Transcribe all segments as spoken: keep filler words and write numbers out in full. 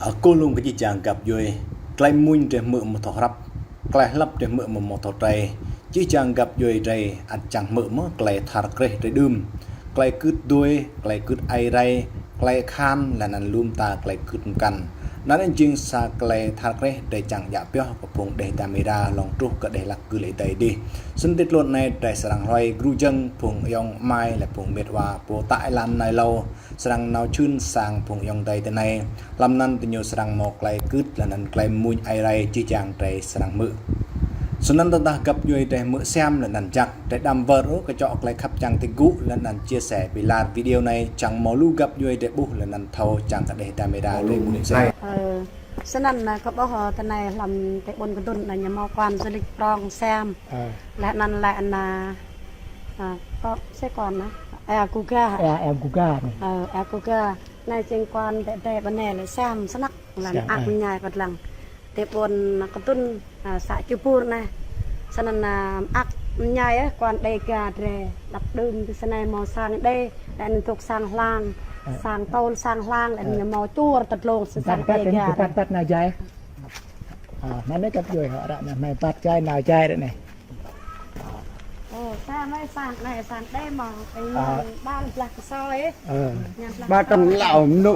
Akâo lŏ kơ jih jang găp djuê, klei mmuñ drei hmư̆ amâo thâo hrăp, klei hlăp drei hmư̆ amâo thâo trei, jih jang găp djuê drei ăt čiăng hmư̆ mơh klei dhar kreh drei đưm, klei kưt dui, klei kưt ai rei, klei khan, leh anăn lu mta klei kưt mkăn. Anăn jing sa klei dhar kreh drei čiăng djă pioh kơ phung hđeh Damira hlŏng truh kơ hđeh hlăk gưl êdei dih. Snăn ti tluôn anei drei srăng hluê gru jơ̆ng phung ayŏng amai leh phung mĭt wa pô tă êlan nai lâo, srăng nao čhưn sang phung ayŏng adei tinei. Hlăm anăn diñu srăng mâo klei kưt leh anăn klei mmuñ ai rei jih jang drei srăng hmư̆. Snăn tơdah găp djuê drei hmư̆ siam leh anăn jăk, drei đăm wơr ôh kčŏk klei khăp čiăng ti gŭ leh anăn chia sẻ bi lar video anei čiăng mâo lu găp djuê drei ƀuh leh anăn thâo čiăng kơ hđeh Damira drei ƀuh siam. Ơ, snăn, ơ, kơ ƀuh, ơ, tinei hlăm ti ƀuôn Kdŭn anei ñu mâo kuan du lịch prŏng siam. Ơ. Leh anăn lĕ anăn, ơ, kơ si kuan anăn, Ea Guga. Ea, Ea Guga anei. Ơ, Ea Guga. Anei jing kuan dê dê ƀơ anei lĕ siam snăk. Leh anăn siam, ăt, ơ, mñai kơ dlăng. Ti ƀuôn Kdŭn, ơ, să Čubur anei. Snăn, ơ, ăt mñai, ơ, kuan Đêga drei. Đăp đưm ti snei mâo sang đê, leh anăn dôk sang hlang, ơ, sang tôl sang hlang, leh anăn, ơ, ñu mâo čuôr tơ dlông sang Đêga. Bat, bat, bat, bat nao jai. Ơ, anăn anei găp djuê hŏ ară anei hmei bat jai nao jai ară anei. Ơ, sang anei, sang anei, sang đê mâo, ơ, ƀăng blah kso, ơ. Ơ. Ƀăng blah kso. Ƀăng lâo mnŭ.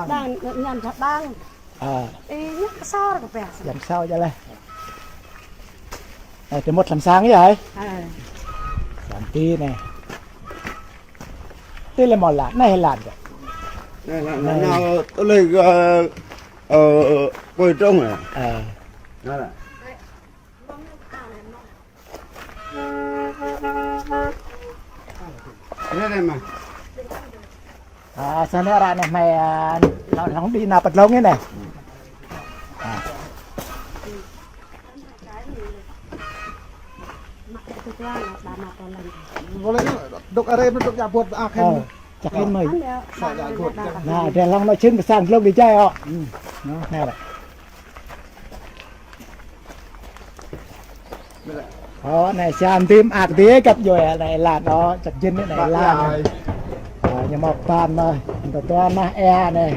Ƀăng, ñu blah ƀăng. Ơ. Ơ, ñu kso kơ pia. Ñu kso jai leh. Ơ, ti mŭt hlăm sang yơh, ơ. Ơ. Sang ti anei. Ti lĕ mâo lan, anei lan kơ. Anei lan, anei. Anei, anei, tơlơi, ơ, ơ, ơ, pui trông à. Ơ. Anei lan. Anei, anei mă. Ơ, snăn ară anei hmei, ơ, hlŏng, hlŏng đĭ nao pơ dlông anei. Ơ. Boleh, dôk arei, dôk jabut, akhir. Ơ, čăk hĭn mơi. Sa jabut. Anăn, drei hlŏng nao čhưn kơ sang dlông dih jai ôh. Hmm. Anăn, anei. Ơ, anei siam dih mơak dih găp djuê, anei êlan, ơ, čăk jĭn anei êlan. Ơ, ñu mâo ban mơh, tơ tuan nah ea anei.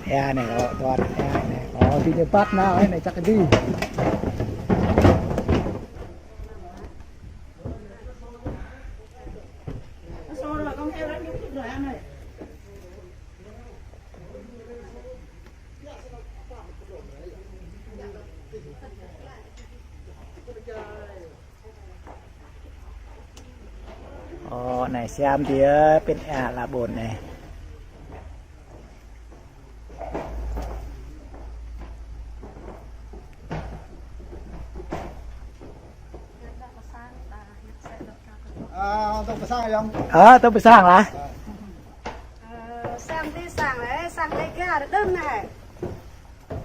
Ea anei, ơ, tuan ea anei. Ơ, ti ñu bat nao anei čăk dih. Ơ, anei siam dih, ơ, pĭn ea ala ƀuôn anei. Ơ, tơ pơ sang lah. Ơ, sang ti sang, ơ, sang Đêga drei đưm anei.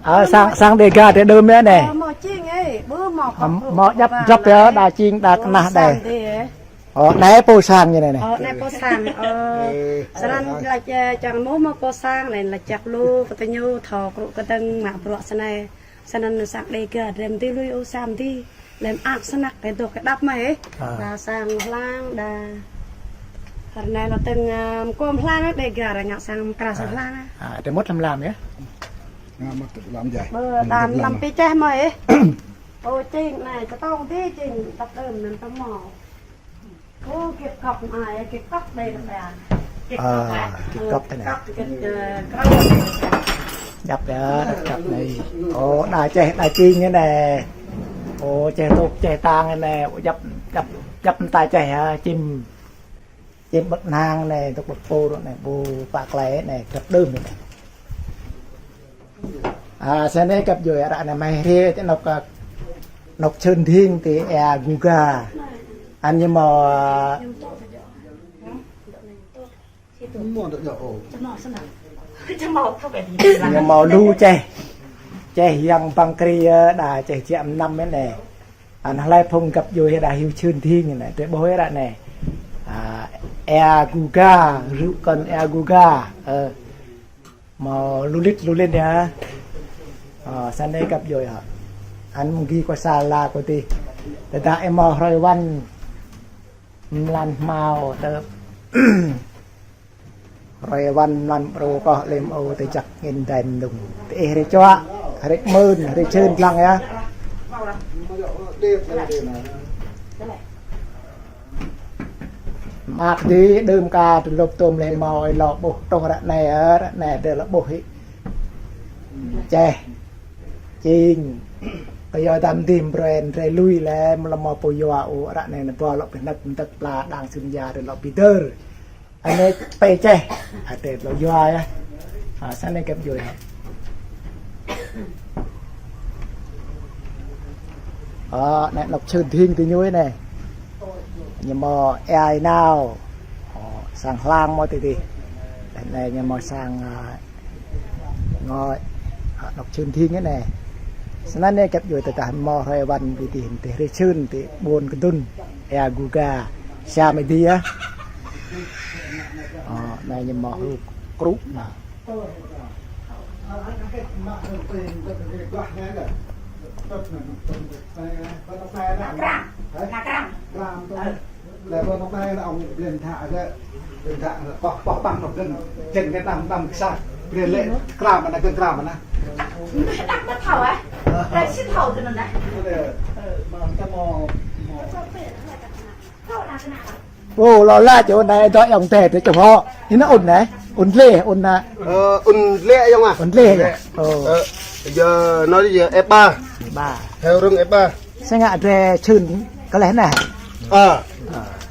Ơ, sang, sang Đêga drei đưm anei. Ơ, mâo čing, ơ, ƀu mâo, ơ, mâo djăp, djăp yơh, đa čing, đa knah đei. Ơ, anei pô sang ñu anei. Ơ, anei pô sang, ơ. Ơ. Snăn lač, ơ, čiăng mâo, mâo pô sang anei, lač jăk lu, kơ diñu, thâo krŭ kdơ̆ng, mă bruă snei. Snăn sang Đêga drei mdih lui ôh, siam dih. Leh mơak snăk, kơ dôk kơ đăp mơh, ơ. Ơ. Đa sang hlang, đa. Hruê anei lŏ tơ̆ng, ơ, mkŏm hlang, Đêga drei ngă sang mkra sang hlang. Ơ, drei mŭt hlăm lam yơh. Ngă mŭt hlăm jai. Ƀơ, đa hlăm pi čeh mơh, ơ. Ơ, čing anei, čtông dih čing, tăp đưm anăn tơ mâo. Ơ, kĕp kŏp anei, kĕp kŏp dih kơ pia. Ơ, kĕp kŏp anei. Kĕp kŏp, kĕp, ơ, krŏp. Djăp yơh, kĕp kŏp anei. Ơ, đa čeh, đa čing anei. Ơ, čeh tŭk, čeh tang anei. Ơ, djăp, djăp, djăp mta čeh yơh, čim. Čim ƀơ̆k hnang anei, tŭk ƀơ̆k pô anei, ƀu pă klei anei, kĕp đưm anei. Ơ, snei găp djuê ară anei hmei hriê ti anôk, ơ, anôk čhưn dhing ti Ea Guga. Anăn ñu mâo, ơ, ñu mâo lu čeh. Čeh yang băng kri, ơ, đa čeh jia mnăm anei. Anăn hlei phung găp djuê đa hiu čhưn dhing anei, drei ƀuh ară anei. Ơ, Ea Guga, rŭ kăn Ea Guga. Ơ. Mâo lu lĭt, lu lĭt yơh. Ơ, snei găp djuê hŏ. Anăn mgi kơ sa ala kơ dih. Tơdah ih mâo hruê wăn mlan hmao tơ, Hruê wăn mlan brô koh lem ô ti jăk ngĭn dai mnŭng. Ti ih hriê čuă, hriê mưn, hriê čhưn dlăng yơh. Mă dih đưm ka tơ lôk tôm leh mâo êlâo ƀuh tŏng ară anei, ară anei dê lŏ ƀuh hĭ. Čeh. Čing. Kyua dăm dih mbrên drei lui leh, mlăm mâo pô yua ôh, ară anei nao ƀuh lŏ bi hnăk mdăk pla đang sum ya drei lŏ bi dơr. Anei pei čeh, ate lŏ yua yơh. A, snăn anei găp djuê. A, anei anôk čhưn dhing ti ñu anei. Ñu mâo êa ênao. Ơ, sang hlang mâo ti dih. Anei ñu mâo sang, a, ngŏ, a, anôk čhưn dhing anei. Snăn anei găp djuê tơdah mâo hruê wăn bi dih ti hriê čhưn ti ƀuôn Kdŭn. Êa Guga. Siam êdi yơh. Ơ, anei ñu mâo hrup krŭ anei. Ô, lŏ lač ôh, anei dŏ ayŏng adei ti čuh hŏ. Ih nao ŭn anei, ŭn dliê, ŭn anei. Ơ, ŭn dliê ayŏng ah. Ŭn dliê yơh. Ô. Ơ, yơh, anei yơh êpa. Êpa. Heo rŭng êpa. Snăn ngă drei čhưn kơ leh anei. A.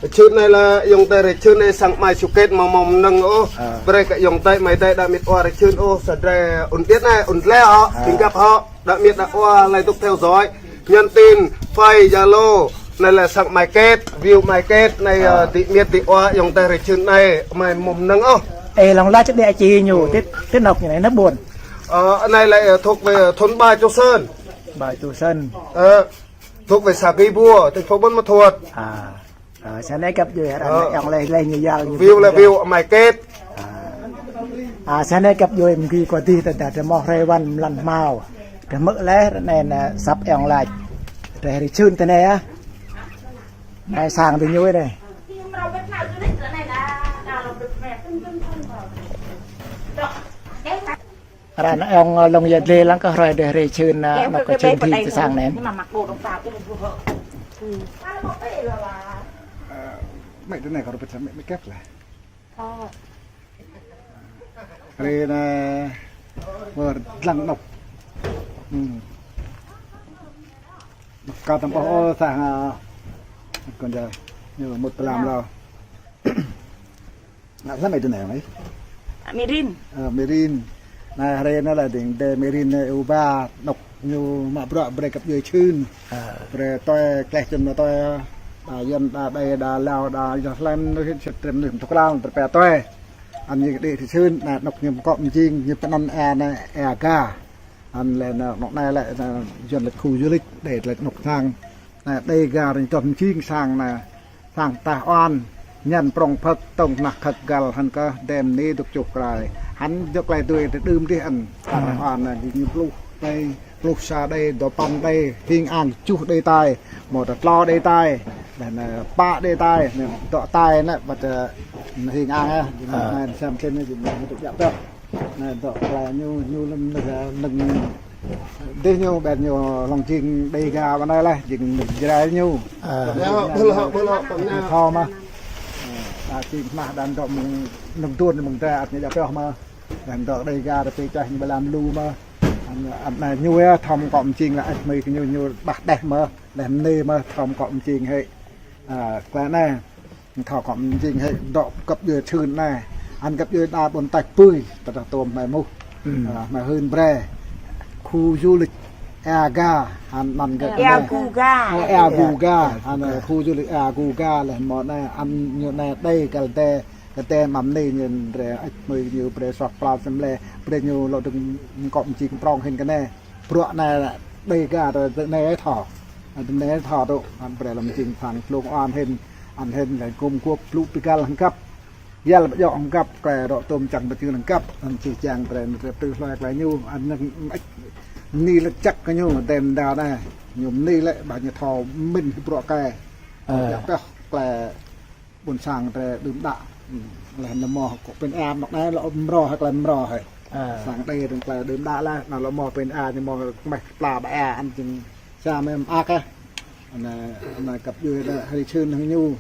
Čhưn anei leh ayŏng adei drei čhưn anei sang amai su kĕt mâo mâo mnơ̆ng ôh. A. Brei kơ ayŏng adei amai adei đa miêt wa drei čhưn ôh, sa drei ŭn điêt anei, ŭn dliê hŏ, ƀĭng găp hŏ. Đa miêt đa wa, hlei dôk theo dõi, nhắn tin, Face, Zalo, anei leh sang amai kĕt, view amai kĕt, anei, ơ, đa miêt đa wa, ayŏng adei drei čhưn anei, amai mâo mnơ̆ng ôh. Ê, lŏ lač đe či ñu, ti, ti anôk ñu anei, anôk ƀuôn. Ơ, anei leh, ơ, thuộc về, ơ, thôn Ba Châu Sơn. Ba Châu Sơn. Ơ, thuộc về xã Ghi Bua, thành phố Buôn Ma Thuột. A. Ơ, snăn anei găp djuê arăng, ơ, ayŏng leh, leh ñu yua ñu view leh view amai kĕt. A. A, snăn anei găp djuê mgi kơ dih tơdah drei mâo hruê wăn mlan hmao. Drei hmư̆ leh, anei, anei, săp ayŏng lač. Drei hriê čhưn ti anei yơh. Anei sang ti ñu anei. Ară anei ayŏng lŏ yăl dliê lăng kơ hruê drei hriê čhưn, a, anôk kơ čhưn dhing ti sang anei. Ơ, mĕ ti anei kơ rơbĭt mĕ, mĕ kĕp leh. Hriê anei, wơr dlăng anôk. Hmm. Ka tăm ƀuh ôh sang, a, kơ anei, ñu mŭt tlam lŏ. Ngă hlăm ai ti anei anei? Mê Rin. Ơ, Mê Rin. Anei hriê anei leh dĭng dê Mê Rin anei êwa ba anôk ñu mă bruă brei găp djuê čhưn. A. Brei tue klei čhưn tue. Đa Yuăn, đa Đê, đa Lao, đa yua hlăm anei čhưn trem anei mtŭk kral, brei tue. Anăn ñu đĭ čhưn, anei anôk ñu mkŏ mjing, ñu pơnăn êa anei, êa Ga. Anăn leh anăn anôk anei lĕ, anăn Yuăn lač khu du lịch, Đê lač anôk sang. Anei Đê Ga rĭng čŏh mjing sang anei. Sang tah ƀuôn, ñăn prŏng phơ̆k, tŏng nah khăk găl hăn kơ dem ni dôk čuh krai. Hăn dôk klei dui ti đưm dih anăn. Sang tah ƀuôn anăn ñu pluh Đê, pluh sa Đê, dua păn Đê, hing ang čuh Đê tai, mâo ta tlâo Đê tai. Leh anăn pă Đê tai, anăn dŏ tai anăn, băt, ơ, hing ang, ơ, anăn sem sem anăn, ñu dôk jăk pioh. Anei dŏ klei ñu, ñu lăm nơ̆ng, nơ̆ng dih ñu, ƀiădah ñu hlŏng jing Đê Ga ƀơ anei leh, jing nơ̆ng Jrai ñu. A. Ñu thâo mơh. A, jing mah đan dŏ mơ̆ng nơ̆ng duôn mơ̆ng drei ăt ñu djă pioh mơh. Đan dŏ Đê Ga rơpê čah ñu ƀă lam lu mơh. Anăn, anăn ñu ya thâo mkŏ mjing leh ăt mơi kơ ñu, ñu ƀah đeh mơh, leh mnê mơh thâo mkŏ mjing hĕ. A, klei anei. Thâo kŏ mjing hĕ dŏ găp djuê čhưn anei. Anăn găp djuê đa ƀuôn tač pui, tơdah tuôm hmei muh. Hmm. A, hmei hưn brei. Khu du lịch Êa Ga, anăn, anăn găp Êa anei. Guga. Ơ, Êa Guga. Êa Guga. Anăn khu du lịch Êa Guga leh mâo anei, anăn ñu anei Đê găl Đê, găl Đê mă mnê ñu brei, ăt mơi ñu brei suaih pral sem leh, brei ñu lŏ dơ̆ng mkŏ mjing prŏng hĭn kơ anei. Bruă anei Đê Ga tơ, tơ anei thâo. Tơ anei thâo tŭ, hăn brei lăm jing phang tlung an hĭn, an hĭn leh gum guôp blŭ bi găl hăng găp. Yăl bi djŏ hăng găp, klei rŏ tôm čiăng bi tưn hăng găp, hăn čih čiăng brei, brei tui hlue klei ñu, anăn mni lĕ jăk kơ ñu, dem da anei, ñu mni lĕ ƀă ñu thâo mĭn hĭ bruă kơ. Ơ. Jăk pioh klei ƀuôn sang drei đưm đă. Leh anăn mâo kŏ pĭn êa mơ̆ng anei lŏ mrâo hĕ klei mrâo hĕ. Sang đei dơ̆ng klei đưm đă leh, anăn lŏ mâo pĭn êa ñu mâo kmeh pla ba êa, anăn jing sa mơ̆ng mơak ah. Anăn, anăn găp djuê đa hriê čhưn hŏng ñu.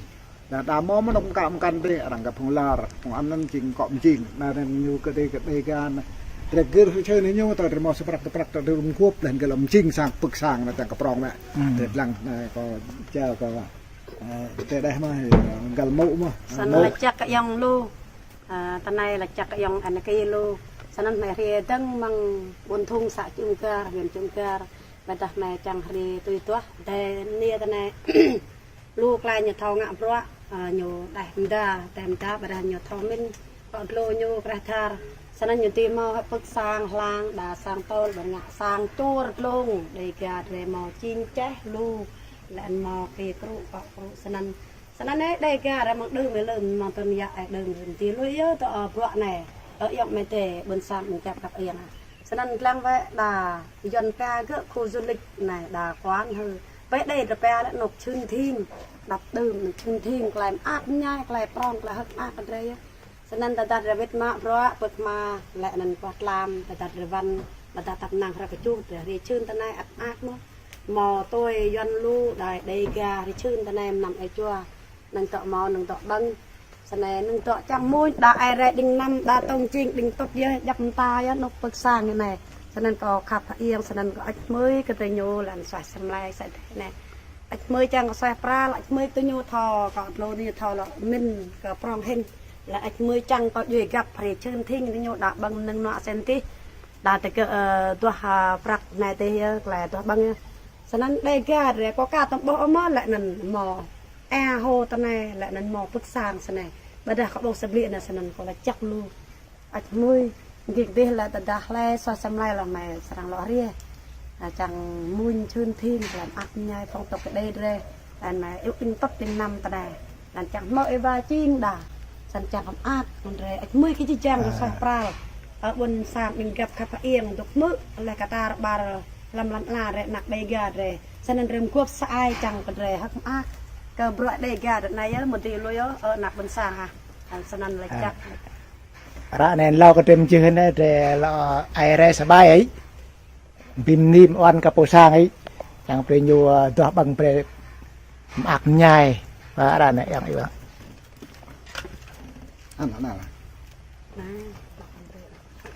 Đa, đa mâo mơ̆ng anôk mkă mkăn dih, arăng găp hŏng lar, hŏng anăn jing kŏ mjing. Anăn ñu kơ dih kơ Đêga anăn. Drei gĭr hriê čhưn hŏng ñu, tơ drei mâo sa prăk, sa prăk, tơ drei rŭng guôp, leh anăn gơ̆ lŏ mjing sang pưk sang, anăn čiăng kơ prŏng mă. Drei dlăng, anăn kâo, čao kâo. Ơ, tơdah mă, găl mŭ mơh. Snăn lač jăk kơ ayŏng lu. Ơ, tinei lač jăk kơ ayŏng anăn kơ lu. Snăn hmei hriê dơ̆ng mơ̆ng ƀuôn Thung să Čư̆ Mgar, huyện Čư̆ Mgar. Ƀiădah hmei čiăng hriê tui duah, dê niê tinei. Lu klei ñu thâo ngă bruă, ơ, ñu đeh mda, đeh mda, ƀiădah ñu thâo mĭn. Kŏ dlô ñu kreh dhar. Snăn ñu dưi mâo hĕ pưk sang hlang, đa sang tôl, ƀiădah ngă sang čuôr dlông, Đêga drei mâo čing čeh lu. Leh anăn mâo kơ krŭ, kŏ krŭ snăn. Snăn anei Đêga drei mơ̆ng đưm êlưm mơ̆ng tơngia ai đưm rĭm ti lui yơh tơ, ơ, bruă anei. Ơ, ayŏng amai adei, ƀuôn sang ƀuôn jăp khăp iêng ah. Snăn dlăng wĕ đa Yuăn pia gơ̆ khu du lịch anei đa quán hư. Pơ đei drei pia lĕ anôk čhưn dhing. Đăp đưm anôk čhưn dhing, klei mơak mñai, klei prŏng, klei hơ̆k mơak kơ drei yơh. Snăn tơdah drei wĭt mă bruă, pưk hma, leh anăn kuah tlam, tơdah drei wăn, tơdah tăp năng hră kčuh, drei hriê čhưn tinei ăt mơak mơh. Mâo tui Yuăn lu, đa Đêga hriê čhưn tinei mnăm ai jua. Năng dŏ mâo, năng dŏ ƀơ̆ng. Snei năng dŏ čiăng mmuñ, đa ai rei đĭng năm, đa tông čing đĭng tŭt yơh, djăp mta yơh, anôk pưk sang anei. Snăn kâo khăp hơiêng, snăn kâo ăč hmưi kơ diñu, leh anăn suaih asei mlei, asei dih anei. Ăč hmưi čiăng kơ suaih pral, ăč hmưi kơ diñu thâo, kơ dlô diñu thâo lŏ mĭn kơ prŏng hĭn. Leh ăč hmưi čiăng kơ djuê găp hriê čhưn dhing diñu đa ƀơ̆ng mnơ̆ng nuă asei dih. Đa tơ kơ, ơ, duah, ơ, prăk anei dih yơh, klei duah ƀơ̆ng yơh. Snăn Đêga drei kâo ka tăm ƀuh ôh mơh leh anăn mâo êa hô tinei, leh anăn mâo pưk sang snei. Ƀiădah kâo ƀuh sa blư̆ anei snăn kâo lač jăk lu. Ăč hmưi, jing dih leh tơdah hlei suaih asei mlei leh hmei srăng lŏ hriê. Ơ, čiăng mmuñ čhưn dhing, klei mơak mñai phung tŏk kđi drei. Leh anăn hmei iêu đĭng tŭt đĭng năm tinei. Leh anăn čiăng hmư̆ êwa čing đa. Snăn čiăng kơ mơak, anăn drei ăč hmưi kơ jih jang kơ suaih pral. Ơ, ƀuôn sang ƀĭng găp khăp hơiêng dôk hmư̆, leh kơ tar ƀar hlăm lăn ala drei anak Đêga drei. Snăn drei mguôp sa ai čiăng kơ drei hơ̆k mơak. Kơ bruă Đêga drei anei yơh, mâo dưi lui yơh, ơ, anak ƀuôn sang ah. Ơ, snăn lač jăk. Ară anei lŏ kơ drei mjưh anei, drei lŏ ai rei sa ƀai ih. Bi mni mơ̆ng wan kơ pô sang ih. Čiăng brei ñu, ơ, duah ƀơ̆ng brei mơak mñai. Ơ, ară anei ayŏng iêu. Ăn, ăn, ăn.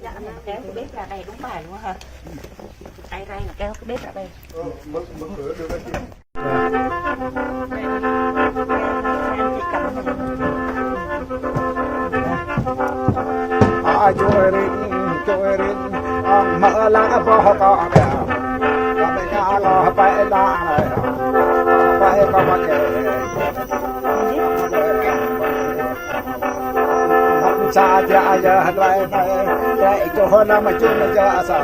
Dạ, kéo cái bếp ra đây đúng bài luôn hả? Tay ray là kéo cái bếp ra đây. Ơ, čuê rin, čuê rin, ơ, mă la boh kơ kơ. Kơ bê ka lo pĕ la, pĕ kơ mă kê. Sa tia ya drai drai, drai čô hô na ma čô na ja sa.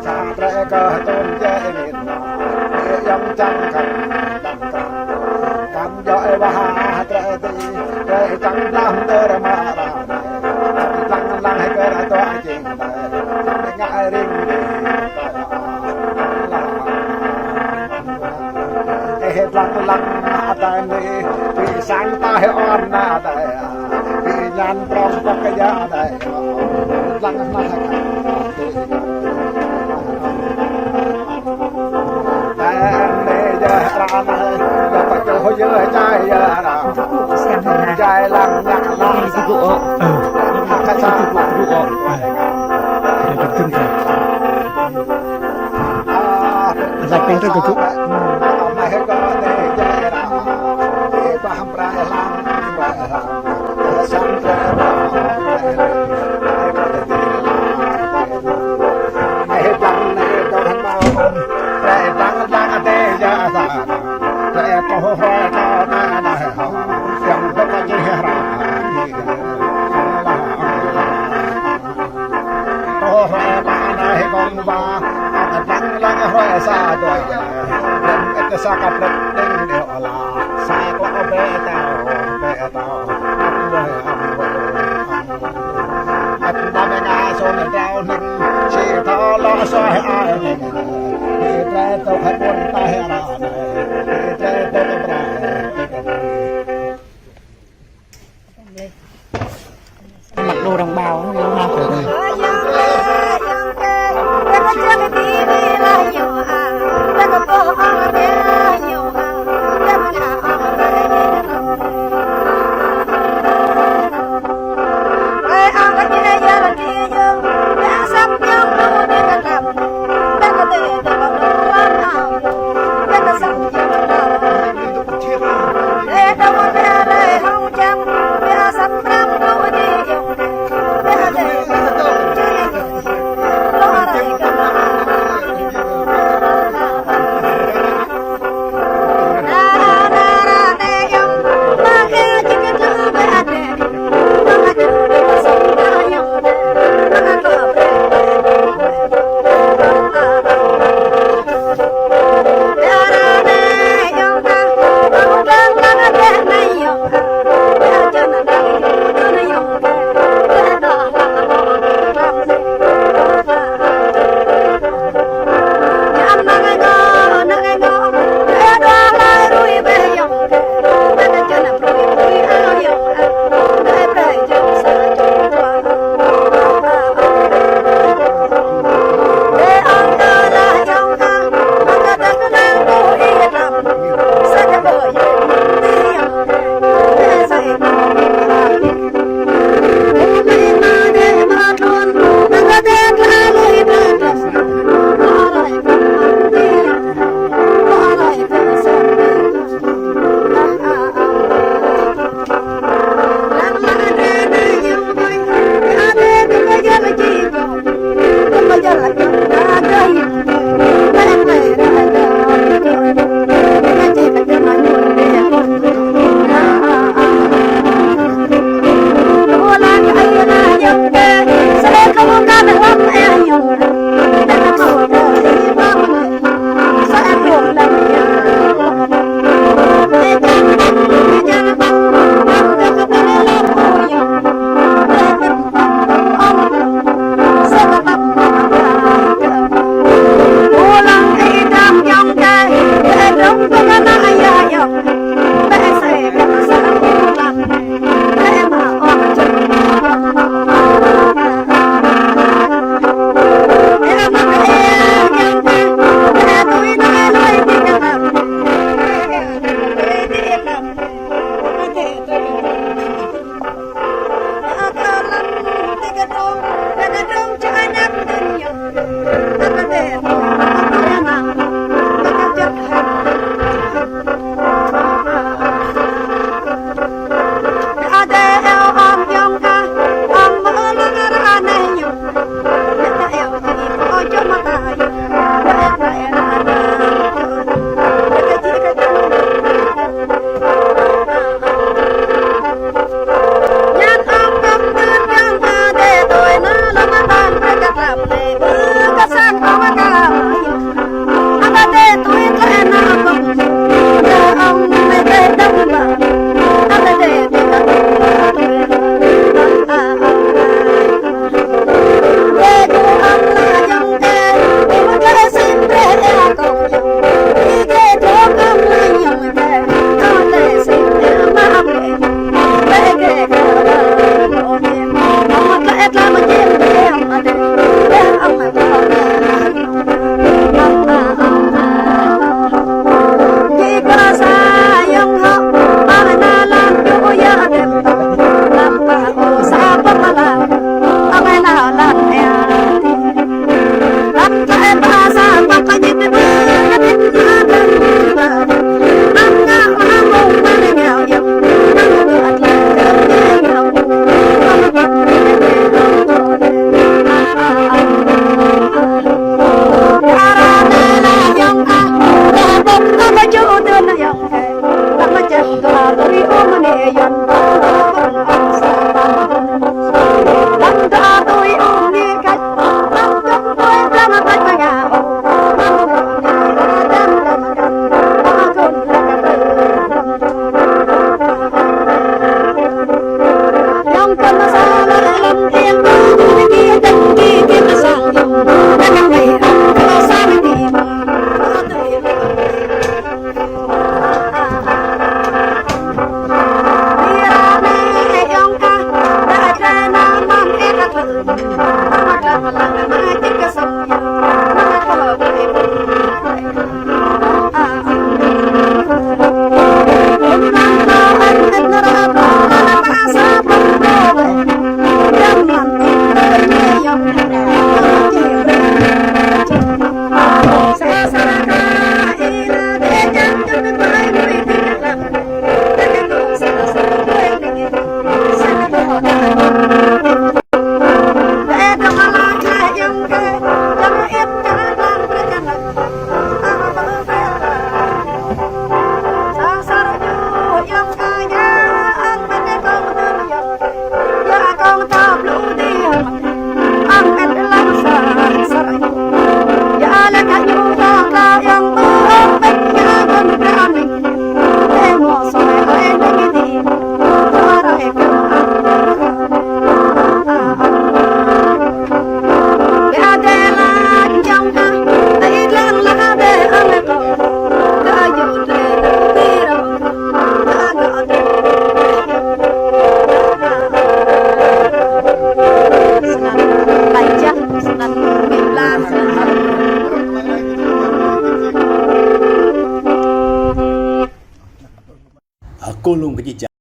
Sa drai ka tôm ja ini na. Yang chang kan dam kan. Kan yo e wa ha drai ti, drai chang dam dra ma ra. Lang lang hai ka ra to a jing. Nga ring. Ê, lăng lăng na adai ni, bi sang ta he on na adai, bi ñan prong pok ya adai, lăng na. Adai ni ya ra na, ya pa cho ho ya jai ya ra. Jai lăng na na. Ka sa. Ada penting tu. Ơ, hruê ba anei kông ba, ăt lăng lăng hruê sa dua. Lăng ăt sa kăp lĕ đĭng điêu ala. Sa klă bê tao, bê tao. Ăt lăng lăng hruê sa dua. Ăt ba mê nga sôn trao nâng, si thao lo so he ai nâng. Bi tre tôk he ƀuôn ta he ra anei. Bi tre tôk he ƀuôn ta he ra anei. Đồng bào nó ha. kơ lông kơ jih jang.